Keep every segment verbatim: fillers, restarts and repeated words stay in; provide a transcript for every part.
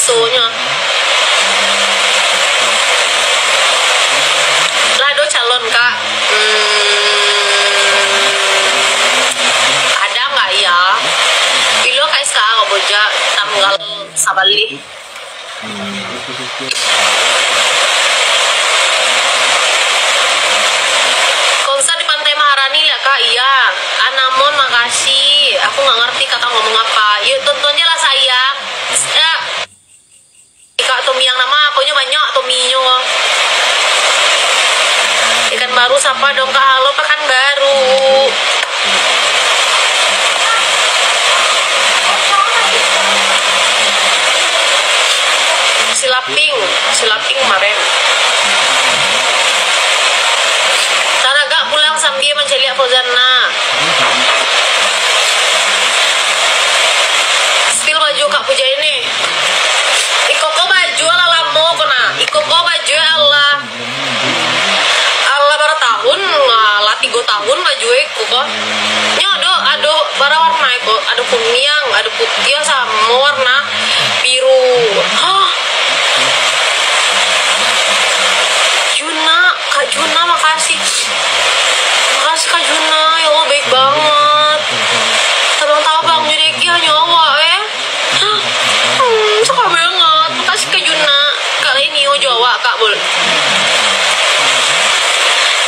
Sonyo. Lah ado calon, Kak. Hmm, ada nggak ya? Bilo Kak Iska, Kak Boja, tanggal sabaleh. Konser di Pantai Maharani lah, Kak. Iya. Anamon, makasih. Aku nggak ngerti Kakak ngomong apa. Yuk, tonton je lah, sayang. Ya. Kak Tomi yang nama, akonyo banyak Tominyo. Pekanbaru sapa dong, Kak? Halo, Pekanbaru. Silaping, Silaping kemarin. Taragak pulang sambia mancaliak Fauzan, nah. Spill baju Kak Puja ini. Iko ko baju alah lamo ko nah. Iko ko baju alah, alah bara tahun, alah tigo tahun baju iko ko. Nyo ado, ado bara warna iko, ado kuniang, ado putiah, samo warna biru. Hah. Juna, Kak Juna, makasih. Makasih, Kak Juna. Ya Allah, baik banget. Tabang-tabang jadi giah nyawa, eh. Hmm, suka banget. Makasih, Kak Juna. Kak Leni, ojo awak, Kak, boleh.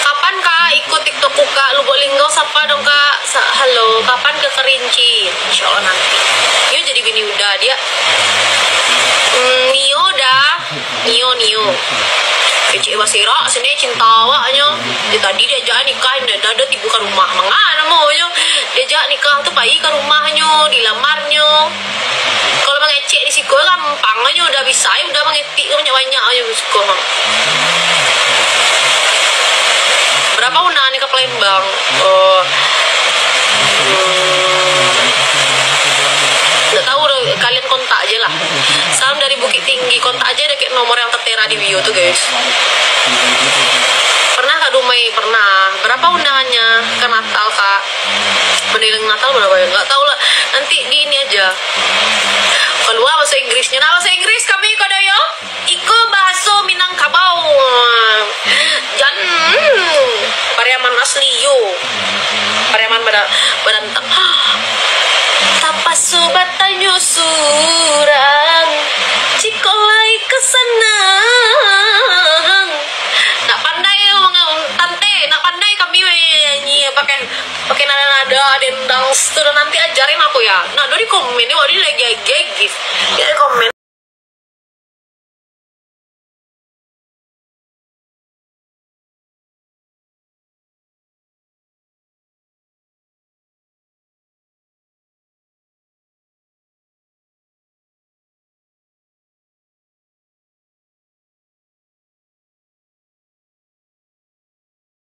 Kapan, Kak, ikut TikTok ku, Kak? Lubuk Linggau sapa dong, Kak? Sa-, halo, kapan ke Kerinci? Insya Allah nanti. Yo jadi bini Uda, dia. Hmm, Nio dah. Nio, Nio. Kecek baserak, sini cinta awaknyo. Dia tadi diajak nikah, indak ada tibo ka rumah. Manga namonyo. Diajak nikah tu pai ka rumahnyo, dilamarnyo. Kalau mangecek di siko gampang nyo, udah bisa, udah mangetik banyak-banyak aja siko mah. Berapa undangan ka Palembang? Oh. Hmm. Nggak tahu, kalian kontak aja lah. Salam dari Bukittinggi, kontak aja deket nomor yang tertera di bio tuh, guys. Pernah Kak Dumai? Pernah. Berapa undangannya ke Natal, Kak? Menjelang Natal berapa ya? Nggak tahu lah. Nanti di ini aja. Keluar bahasa Inggrisnya. Nah, bahasa Inggris kami, Kak Dayo. Iko bahaso Minangkabau. Jan, hmm, Pariaman asli yo. Pariaman bada-, badantang. Tapaso batanyo surang, ciko lai kasanang. Nak pandai, tante, nak pandai kami nyanyi pakai, pakai nada-nada dendang. Sudah, nanti ajarin aku ya. Nak do di komen ni, wak di lagi, lagi. Ya, di komen.